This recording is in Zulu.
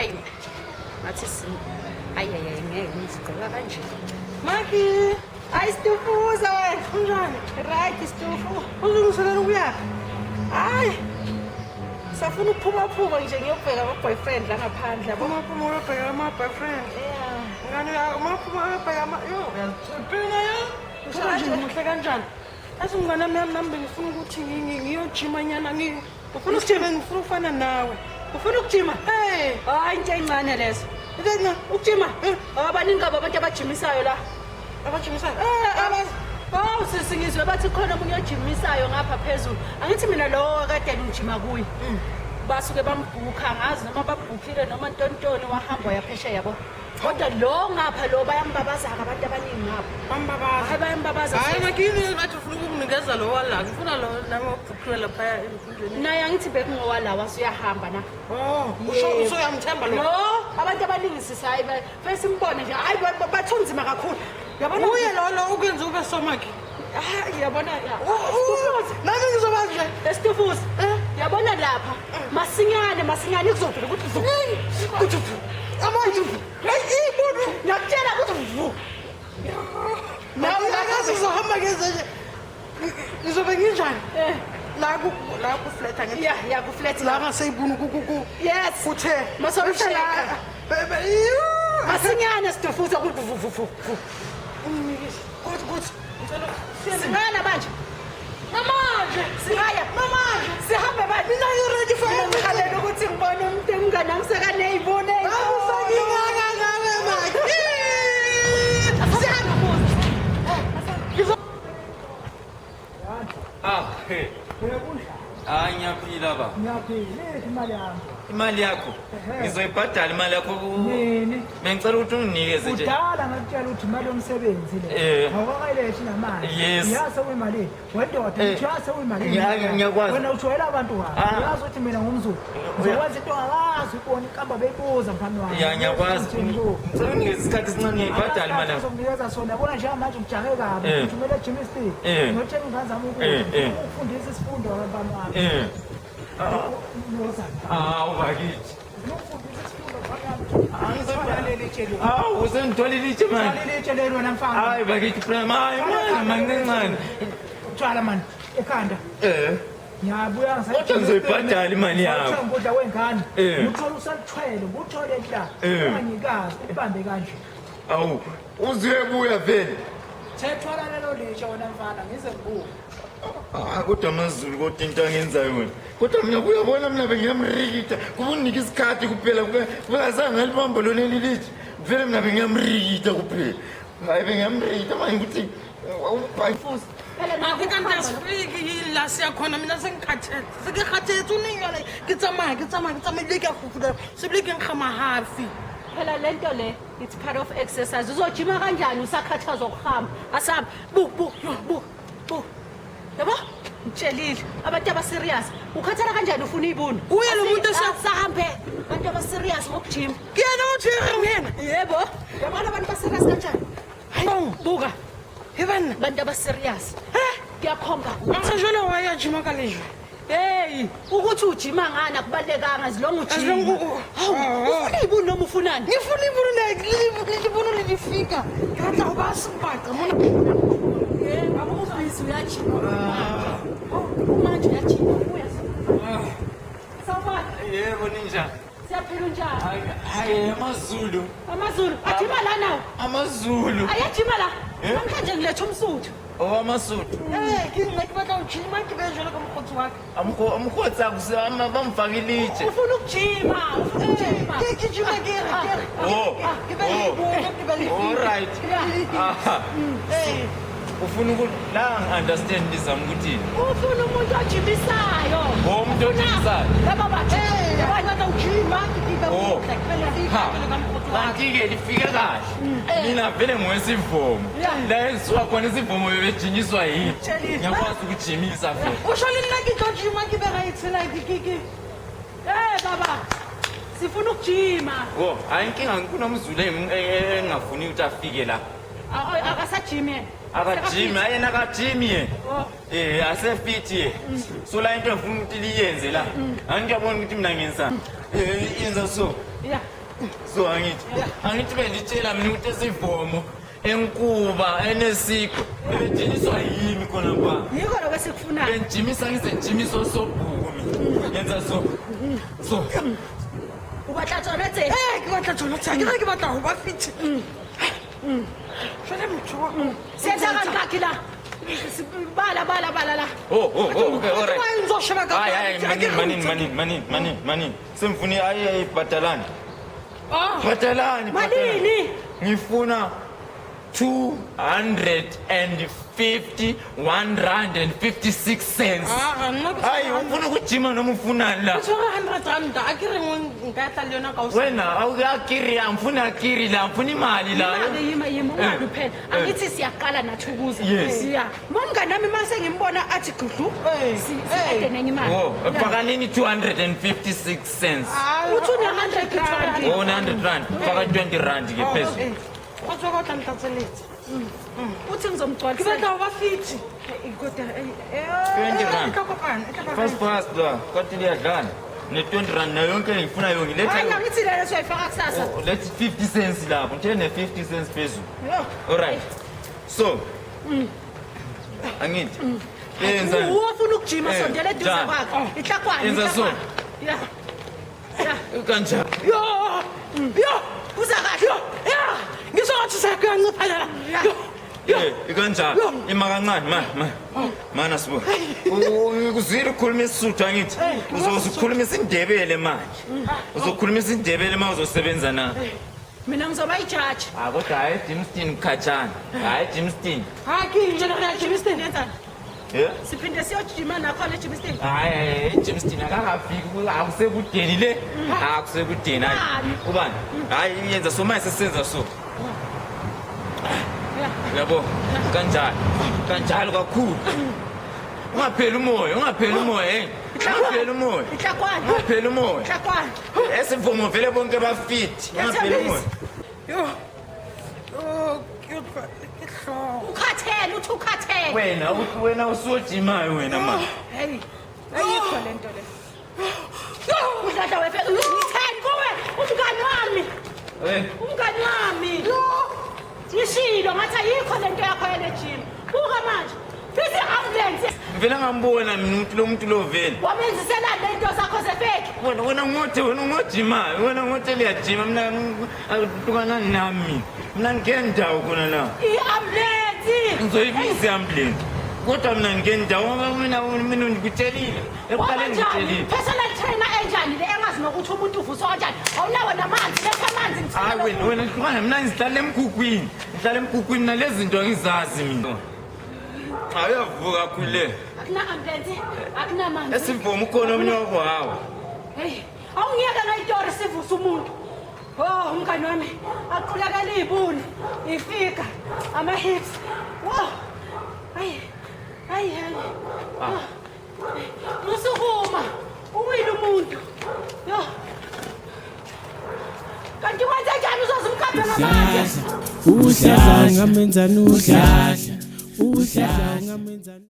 Ayi. Ngathi si ayi ayi ayi, ngeke ngizigqoka kanje. Maki, Hayi Stufuza wena. unjani? Right Stufu. Ulungiselela ukuyaphi? Hayi. Safuna ukuphuma phuma nje ngiyobheka ama boyfriend la ngaphandle yabo. Uma uphuma uyobheka ama-boyfriend. Yeah. Ngani uma uphuma uyobheka ama... Yo, uyazithupina yo. Usho Kanje kanje? muhle kanjani? Yazi mngane wami nami bengifuna ukuthi ngiyojima nyana Ufuna ukujima? Ngifuna ukufana nawe. Ufuna ukujima? Hey, Hayi into encane lezo. into encane. Ukujima? Abaningi kabo abantu abajimisayo la. Abajimisayo. Eh, Oh, sisi ngizwe bathi khona omunye ojimisayo ngapha phezulu. Angithi mina lo kade ngijima kuye. Basuke bambhukha ngazi noma babhukhile noma ntontoni wahamba wayaphesheya yabo. Kodwa lo ngapha lo bayambabaza-ke abantu abaningi ngapha. Bambabaza. Hayi bayambabaza. Hayi sisi. makini bathi ufuna ukunginikeza lo wala. Ngifuna lo nami obhukhiwe laphaya emfundweni. Naye angithi bekungowalawa usuyahamba na. Oh, usho usuyamthemba lo. Lo abantu abaningi sisi hayi fanele simbone nje hayi bathi unzima kakhulu. Yabona Uye lo lo ukwenza ube somaki. Hayi yabona ya. Nami ngizoba nje. Esitufuza. Yabona lapha masinyane masinyane kuzovela ukuthi vu. Kuthi vu. Amanje. Hayi ibunu. Ngiyakutshela ukuthi vu. Nawe akazi ngizohamba ngenze nje. Ngizobe nginjani? Eh. La ku la ku flat angithi. Ya ya ku flat La ngaseyibunu ku ku ku. Yes. Kuthe. Masokusheka. Bebe. Masinyane situfuza ukuthi vu vu vu vu. Unginikise. Kuthi kuthi. Ngicela Singaya manje. Namanje. Singaya. Namanje. Sihambe manje. Mina you ready for Mina everything. ngikhalela ukuthi ngibone umuntu emngane wami sekaneyibone. Awusakingaka ngawe maki. Sihambe futhi. Ah, he. Hayi ngiyaphila ba. Ngiyaphila, iphi imali yami? Imali yakho. Ngizoyibhadala imali yakho ku Nini? Bengicela ukuthi unginikeze nje. Kudala ngakutshela ukuthi imali yomsebenzi le. Awukakayilethi namanje. Yes. Uyazi sekuyimalini. Wendoda, ngithi uyazi sekuyimalini. Ngiyakwazi. Wena ujwayela abantu kabi. Ah. Uyazi ukuthi mina ngumZulu. Ngizokwenza into ongakazi ubone inkamba beyibuza mfana wami. Ya ngiyakwazi. Uthini kuwe? Ngicela unginikeze isikhathi esincane ngiyibhadala imali yakho. Ngizokunikeza sona yabona njengamanje ngijahe kabi. Ngithumele eGymnastic. Ngiyothenga ingane zami ukudla. Ukufundisa isifundo mfana wami. Woza. Ah, ubakithi. Ngiyokufundisa isifundo mfana wami. Thwala leli itshe leli. Awu, usengitholile itshe manje. Thwala leli itshe leli wena mfana. Hayi bakithi prem, hayi manje mangincane. Thwala mani ekhanda. Ngiyabuya ngisayithenga. Kodwa ngizoyibhadala imali yakho. Ngithenga ukudla kwengane. Ngithole usakuthwele, nguthole la. Unganyikazi, ubambe kanje. Awu, uzobuya vele. Thethwala lelo litshe wena mfana ngize ngibuye. Ah, kodwa amaZulu kodwa into angenzayo wena. Kodwa mina kuyabona mina bengiyamrikita. Kuba unike isikhathi kuphela kube azange ngalibamba lona leli litshe. Vele mina bengiyamrikita kuphela. Hayi bengiyamrikita manje ukuthi ubhayifusi. Phela Ga ke ka nta la se ya khona mina sengikhathetse se ke kgathetse o neng jale ke tsamaya ke tsamaya ke tsamaya ebile ke a fufula sebile ke nkga mahafi. Phela lento le it's part of exercise. Uzojima kanjani usakhathazwa ukuhamba? Asabe bu bu bu bu. Yabo? Ngitshelile abantu aba serious. Ukhathala kanjani ufuna ibunu? Uye lo muntu Sahambe. Abantu aba serious ngokujima. Ke yena motho e reng yena. Yebo. Yabona abantu ba serious kanjani? Hayi, Buka he banna. abantu aba serious. Kuyakhomba. Ga jale wa ya jima ka lejwe. Hey, ukuthi ujima ngani akubalekanga as long As long ujima. Hawu, ufuna ibunu noma ufunani? Ngifuna ibunu le dibono le di fika. Ke batla go ba sebaka mona. Yebo, ubhizi uyajima. Manje uyajima ubuya. Sawubona. Yebo ninja. Siyaphila unjani? Hayi amaZulu. AmaZulu ajima la nawo. AmaZulu. Ayajima la. Namhlanje ngiletha umSuthu. Oh amaSuthu. Ee, ke nna ke batla go jima ke be jalo ka mokgotsi wa ka. Amkhotsa kusama bamfaka ilitshe. Ufuna ukujima, ufuna ukujima. Ke jima ke re ke re. Oh. Ke be le dibono ke be le All right. Ah. Ufuna ukuthi la understand nizama ukuthi Ufuna umuntu ojimisayo. Oh, umuntu ojimisayo. Laba bathi. Ee, ke batla go jima ke be Oh. motle ke be le fika Ha. jalo ka mokgotsi wa ka. Kanti-ke lifike kahle. Mina vele ngowesivomo. La enisuka khona isivomo bebejinyiswa yini? Ngiyakwazi ukujimisa vele. O sho le nna ke tlo jima ke be right like ke ke. Eh baba. Sifuna ukujima. Oh, hayi inkinga kunomZulu engingafuni ukuthi afike la. Akasajimi yena. Akajimi, hayi yena akajimi yena. Oh. Asefithi yena. So la into engifuna ukuthi liyenze la. Angiyabona ukuthi mina ngenzani. Yenza so. Ya. So angithi angithi benditshela mina ukuthi esivomo enkuba enesikho bebejimiswa yimi khona pha. Yiko lokho esikufunayo. Benjimisa ngize njimisa osobhuku mina. Yenza so. So. O batla tsona tse? Ee, ke batla tsona tse. Ke re ke batla go ba fit. Jwale motho wa Senza kangaki la? Bala bala bala la. Oh oh oh okay all right. Why ngizosheba ka Hayi hayi manini manini manini manini manini manini. Semfuni ayi ayi bhadalani. Ah. Bhadalani. bhadalani. Malini? Ngifuna 251 rand and 56 cents. Ah, nna ke Hayi ufuna ukujima noma ufunani la? ke tshwere 100 rand a ke re nngwe nka tla le yona ka hosane. Wena awuyakiri angifuni akiri la ngifuna imali la. Yima yima yima ungabi phela. Eh. Angithi siyaqala nathi ukuza. Yes. Ya. Momngani nami mase ngimbona athi gudlu. Eh, Siade nenye imali. Oh, fakanini 256 cents. Uthi une 100 rand. Oh, 100 rand. Faka 20 rand ke phezulu. Go tswa ka o tla ntlatseletsa. Uthi Ke ngizomgcwalisela. batla go ba fit. Kodwa eh 20 E rand. tla kopana, e tla ba Fast fast la, kwathi liyadlala. Ne 20 rand nayo yonke ngifuna yonke. Letha Hayi angithi lelo soyifaka kusasa. Oh, let's 50 cents lapho. Ngithe ne 50 cents phezulu. Yo. All right. So. Angithi. Yenza. Ufuna ukujima Eh, sondela eduze njani? kwakhe. Ihlakwane. Yenza so. Ya. Ya. Kanjani? Yo! Yo! Uza kahle. Yo! Ya! Ngizwa ngathi sekuyancipha la. Ya. Yo! Yo! Eh, kanjani? Ima kancane ma ma. Mana sibo. Uzwile ukukhuluma isiSuthu angithi? Uzokhuluma isiNdebele manje. Uzokhuluma isiNdebele uma uzosebenza na. Mina ngizoba ijaji. Ah kodwa hayi Jimston khatshana. Hayi Jimston. Ha ke eng jwale re ya Germiston? Yenzani? Eh? Siphinde siyojima nakhona eJimston. Hayi hayi Jimston akakafiki akusekudeni le. Akusekudeni hayi. Ubani? Ubani? Hayi yenza so manje sesenza so. Yabo kanjalo. Kanjalo kakhulu. Ungapheli umoya, ungapheli umoya, hey. Ungapheli umoya. Ihlakwane. Ungapheli umoya. Ihlakwane. Esivumo vele bonke bafit. Ungapheli umoya. Yo! Yo, ke utlwa ke hlooho. Ukhathele uthi ukhathele. Wena uthi wena usojimayo wena ma. Hey. Ayikho lento le. Udladla wefe ngitheni kuwe umngani wami. Eh, Umngani wami. Ngishilo ngathi ayikho lento yakho yale gym. Buka manje. Bizi ambulance. Ngivele ngambona mina umuntu lo muntu lo vele. Wamenzisela lento zakho zefake. Wena wena ngothe wena ngojimayo, wena ngothe liyajima mina akuhlukana nami. Mina ngingena ndawo khona la. I-ambulance. Ngizoyibiza i-ambulance. Kodwa mina ngingena ndawo ngoba mina mina ngikutshelile. Ekuqaleni Wabanjani? ngikutshelile. Personal trainer enjani le engazi nokuthi umuntu uvuswa kanjani? Awunawo namanzi, letha amanzi ngithele. Hayi wena wena hlukana mina ngihlala emkhukhwini. Ngihlala emkhukhwini nalezi zinto angizazi mina. Hayi uyavuka kakhulu le. Akuna ambulance, akunamanzi. Esivumo ukhona omunye wakho hawo. Hey, awungiyeke ngayitori sivusa umuntu. Oh, umngani wami, aqulakela izibunu, ifika, ama hips. Wow. Hayi. Hayi hayi. Ah. Musukuma. Uwile umuntu. Yo. Kanti wenze njani uzoze umkaphe ngamanje? Udladla ungamenzani udladla udladla ungamenzani.